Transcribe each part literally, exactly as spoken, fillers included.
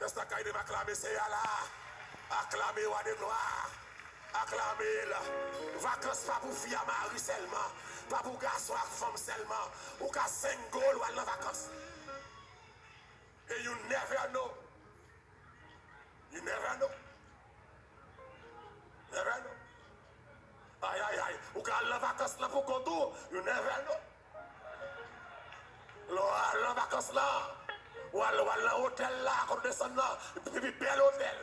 Jès la kay de m aklame Seyè a la. Aklame Wa de glwa. Aklame l. Vakans pa pou fi a mari sèlman. Pa pou gason ak fanm sèlman. Ou ka single, w al nan vakans. And you never know. You never know. Never know. Ay, ay, ay. Ou ka al nan vakans lan pou kont ou. You never know. Lè w al nan vakans lan, w al, w al nan otèl la, kote w desann nan, epi bèl otèl.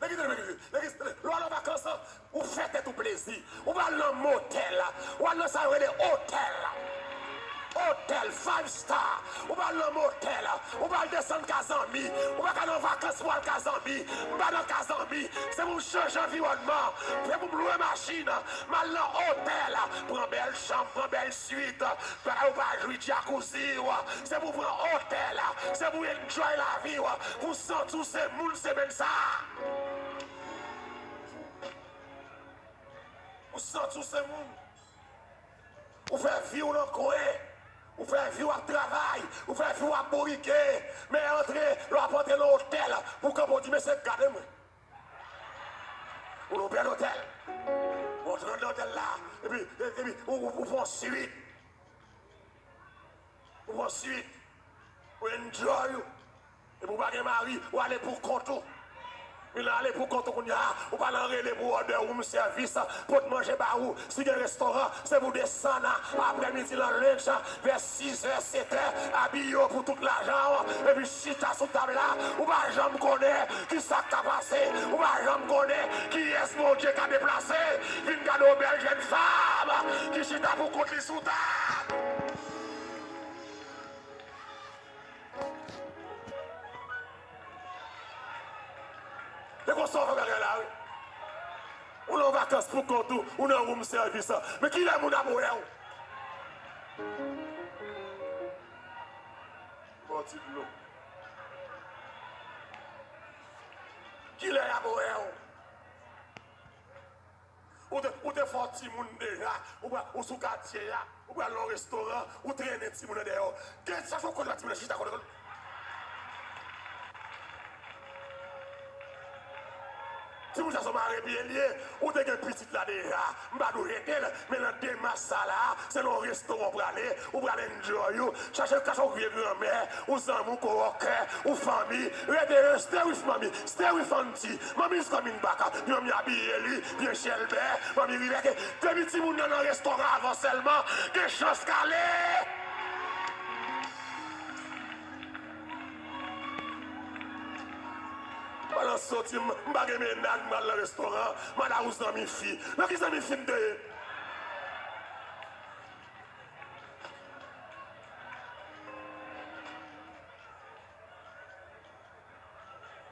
Nèg ki tande, nèg ki, nèg ki, lè w al nan vakans lan, ou fè tèt ou plezi. Ou pa al nan motèl, ou al nan sa yo rele otèl. Otèl, five star. Ou pa al nan motèl, ou pa al desann ka zanmi. Ou pa ka nan vakans pou al ka zanmi. M pa nan ka zanmi. Se pou m chanje anviwònman. Se pou m lwe machin. M al nan otèl, pran bèl chanm, pran bèl swit. Bagay ou pa jwi jacuzzi w. Se pou w pran otèl. Se pou w enjoy lavi w. Pou w santi w se moun semèn sa. Ou santi w se moun. Ou fè vi w nan kwen. Ou fè vi w ap travay. Ou fè vi w ap bourike. Men antre, lè w ap antre nan otèl, pou kanpe w di, "Mesye, gade mwen." Ou nan bèl otèl. Ou antre nan otèl la. Epi, epi, ou, ou, ou pran swit. Ou pran swit. Ou enjoy ou. Epi ou pa gen mari, ou ale pou kont ou. Ou ale pou kont ou kounye a, ou pa nan rele pou order room service, pot manje ba ou. Si gen restoran, se pou desann aprèmidi lan lunch, vè sizè, setè, abiye w pou tout lajan w, epi chita sou tab la. Ou pa janm konnen kisa k ka pase, ou pa janm konnen kiyès Bondye ka deplase, vin gade yon bèl jèn fanm ki chita pou kont li sou tab. E konsa w fè bagay la, wi. Ou nan vakans pou kont ou, ou nan room service. Men kilè moun ap wè w? Ba w ti dlo. Kilè y ap wè w? Ou te, ou te fè w timoun deja, ou pral, ou sou katye a, ou pral nan restoran, ou trennen timoun nan dèyè w. Gen sa fè w konn la timoun nan chita kote l. Timoun sa se mare pye l ye, ou te gen pitit la deja. M pa di w rete l, men nan demach sa la, se nan yon restoran w prale, ou pral enjoy ou, chache kache yon vye granmè, ou zanmi, ou kowòkè, ou fanmi, rete, stay with mommy, stay with auntie, mommy is coming back, manmi abiye li, byen chèlbè, manmi rive ke, depi timoun nan nan restoran avan sèlman, gen chans k ale. Pandan soti, m, m pa gen mennaj, m al nan restoran, m al a yon zanmi fi. Nan ki zanmi fi m te ye?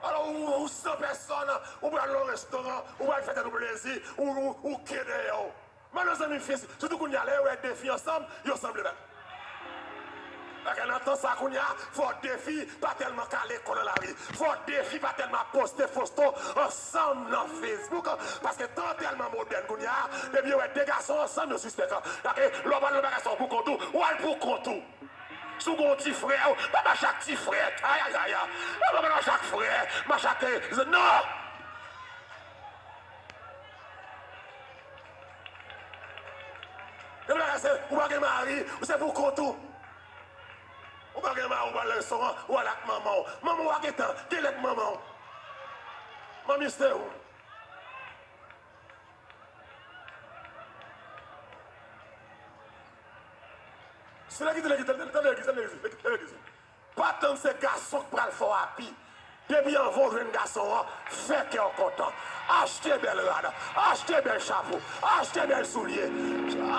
Alò, ou, ou san pèsòn, ou pral nan restoran, ou pral fè tèt ou plezi, ou, ou, ou ke dèyè w. Mande zanmi fi, sitou kounye a, lè yo wè de fi ansanm, yo sanble bèl. Paske nan tan sa kounye a, fò de fi pa tèlman kale kò nan lari. Fò de fi pa tèlman poste foto ansanm nan Facebook, paske tan tèlman modèn kounye a, depi yo wè de gason ansanm, yo sispèk. Paske lè w pral nan bagay sa w pou kont ou, ou al pou kont ou. Si w gen yon ti frè, ou pa mache ak ti frè. Ayayaya. Ou pa mache ak frè. Mache ak, non! Gen bagay se, ou pa gen mari, ou se pou kont ou. Ou pa gen mari, ou pa al nan restoran, ou al ak manman w. Manman w a gentan, genlè k manman w. Manmi se ou. Se legliz, legliz, legliz, legliz, legliz, legliz. Pa tann se gason k pral fè w api. Depi anvan w jwenn gason an, fè kè w kontan. Achte bèl rad, achte bèl chapo, achte bèl soulye.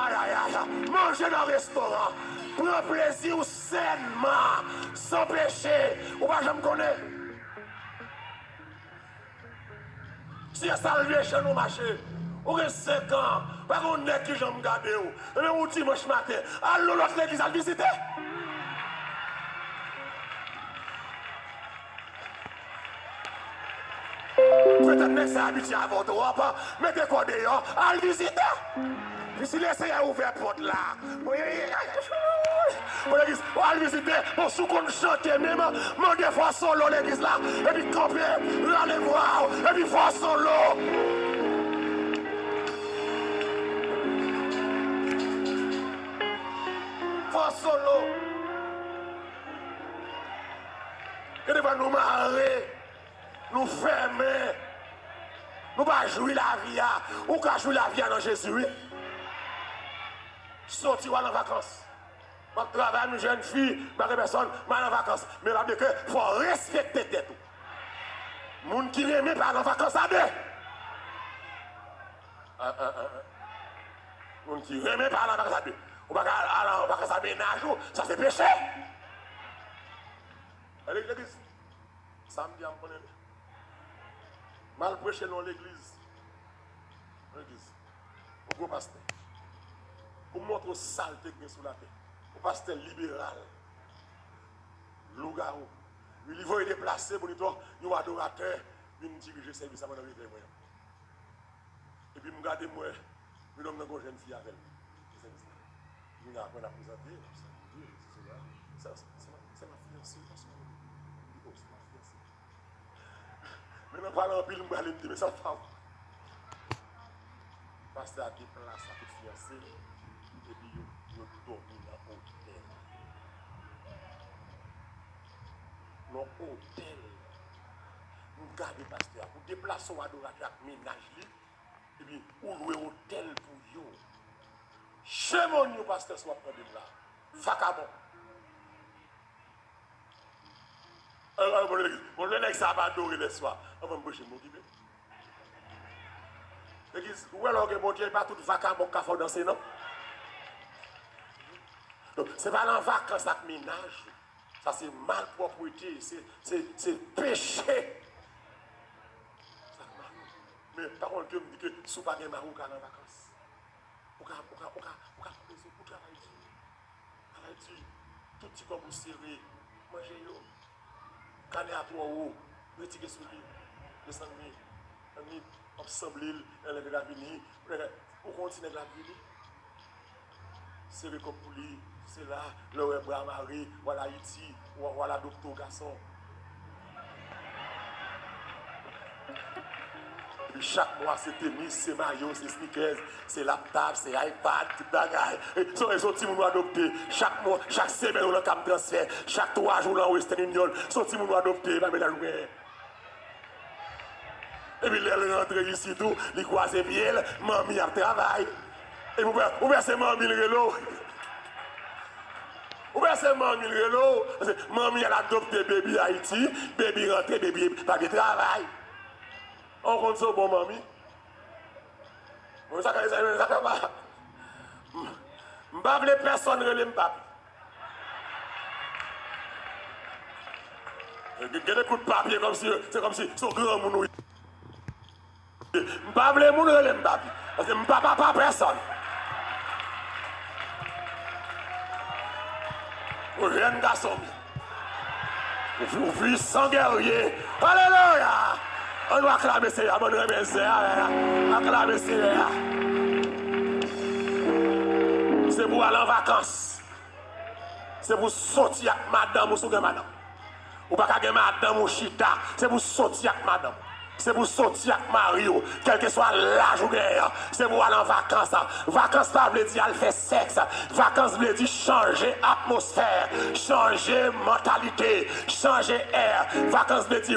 Ayayay, manje nan restoran. Pran plezi w sènman, san peche. Ou pa janm konnen. Si e salvation ou mache, ou gen senk an, pa gen yon nèg ki janm gade w. Ebyen, yon dimanch maten, al nan lòt legliz, al vizite. Petèt nèg sa abitye avè w twòp, mete kò deyò, al vizite. Si Lesenyè ouvè pòt la, bon, legliz, ou al vizite, bon, si w konn chante menm, mande fò solo legliz la, epi kanpe, rale vwa w, epi fò solo. Fò solo. Gen de fwa nou mare, nou fèmen, nou pa jwi lavi a. Ou ka jwi lavi a nan Jezi, wi. Soti w al an vakans. M ap travay, m jèn fi, m pa gen pèsòn, m al an vakans. Men pa bliye ke fò w respekte tèt ou. Moun ki renmen pa al an vakans a de. Ah, ah, ah, ah. Moun ki renmen pa al an vakans a de. Ou pa ka al an vakans a mennaj ou, sa se peche. Legliz, samdi a m konnen li. M al preche nan yon legliz. Yon legliz. Yon gwo pastè. Pou m montre w salte k gen sou latè. Yon pastè liberal. Lougawou. Li voye deplase pou li t yon adoratè vin dirije sèvis la pandan revèy mwen an. Epi m gade, m wè, yon nonm nan gen yon jèn fi avè l. Nan sèvis la. Vin apre n ap prezante, n ap salye, se sela. Se, se, se, se ma fiyanse, paske m di, oh, se ma fiyanse. Men nan pale anpil, m prale, m di, men sa pa bon. Pastè a deplase ak tout fiyanse l, epi yo, yo dòmi nan otèl. Nan otèl. M gade pastè a, pou deplase yon adoratè ak mennaj li, epi ou lwe otèl pou yo. Shame on you, pastè, si w ap tande m la. Vakabon. Bon, lè nèg sa ap adore lèswa, anvan m preche, m okipe. Legliz, ou wè lè w gen Bondye, e pa tout vakabon k ka fè w danse, non. Donk, se pa nan vakans ak mennaj ou. Sa se malpwòpte, se, se, se peche. Sa k mal. Men, pa konn ke m di ke si w pa gen mari, ou ka al an vakans. Ou ka, ou ka, ou ka, ou ka pran lezo pou travay di. Travay di. Tout ti kòb ou sere. Manje yo. Kanè a twò wo. Retire sou li. Desann li. Annik, w ap sanble l. Lè nèg la vini. Ou konn ti nèg la vini. Sere kòb pou li, se la, lè w wè bra mare, w al Ayiti, w, w al adopte w gason. Epi chak mwa, se tenis, se mayo, se sneakers, se laptop, se iPad, tout bagay. E, se, se yon timoun w adopte. Chak mwa, chak semèn, ou nan kam transfè. Chak twa jou, ou nan Western Union. Se yon timoun w adopte, e pa mennaj ou genyen. Epi lè l rantre isit tou, li kwaze pye l, manmi ap travay. Epi ou wè, ou wè se manmi l rele w. Ou wè se manmi l rele w. Paske manmi al adopte baby Ayiti, baby rantre, baby pa vle travay. Ou konn se yon bon manmi. Bon, sa, sa, sa, sa pa. M, m pa vle pèsonn rele m papi. Gen, gen de kout papi, e kòmsi, se kòmsi se yon granmoun ou ye. M pa vle moun rele m papi. Paske m pa papa pèsonn. Yon jèn gason m ye. Ou, ou pwisan gèrye. Alelouya! Ann nou aklame Seyè a, ban nou renmen Seyè a, aklame Seyè a. Se pou w al an vakans. Se pou w soti ak madanm ou si w gen madanm. Ou pa ka gen madanm ou chita. Se pou w soti ak madanm. Se pou w soti ak mari w. Kèlkeswa laj ou genyen an, se pou w al an vakans. Vakans pa vle di al fè sèks. Vakans vle di chanje atmosfè, chanje mantalite, chanje è. Vakans vle di